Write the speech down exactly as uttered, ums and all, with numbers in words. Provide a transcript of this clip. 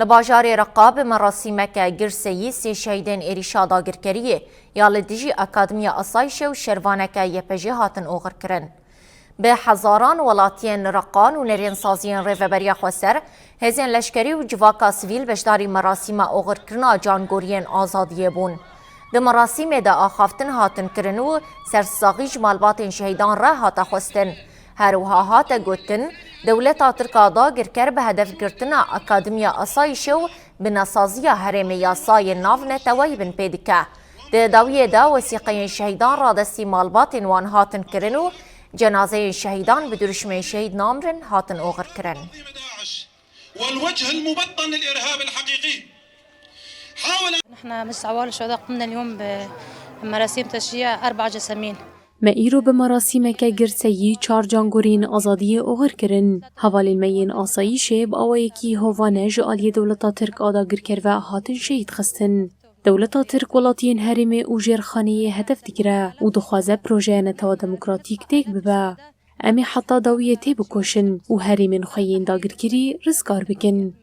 Li bajarê Reqa bi merasîmeke girseyî sê şehîdên êrîşa dagirkeriyê ya li dijî Akademiya Asayişê û şervaneke Y P J hatin oxirkirin. Bi hezaran welatiyên Reqan û nêrînsaziyên Rêveberiya Xweser, hêzên leşkerî û civaka sivîl beşdarî merasîma oxirkirina cangoriyên azadiyê bûn. Di merasîmê de axaftin hatin kirin û sersaxî ji malbatên şehîdan re hate xwestin. Her wiha hate gotin, dewleta Tirk a dagirker bi hedef girtina Akademiya Asayişê û binasaziya herêmê yasayên navneteweyî binpê dike. Di dawiyê de wesîqeyên şehîdan radestî malbatên wan hatin kirin û cenazeyên şehîdan bi dirûşmên şehîd namirin hatin oxirkirin. والوجه المبطن للإرهاب الحقيقي. حاول نحن مجلس عوائل الشهداء قمنا اليوم بمراسيم تشييع أربع جسامين. Me îro bi merasîmeke girseyî çar cangoriyên azadiyê oxir kirin. Hevalên me yên asayîşê bi awayekî hovane ji aliyê dewleta Tirk a dagirker ve hatin şehîd xistin. Dewleta Tirk welatiyên herêmê û jêrxaneyê hedef digire û dixwaze projeya netewa demokratîk têk bibe. Em ê heta dawiyê têbikoşin û herêmên xwe yên dagirkirî rizgar bikin.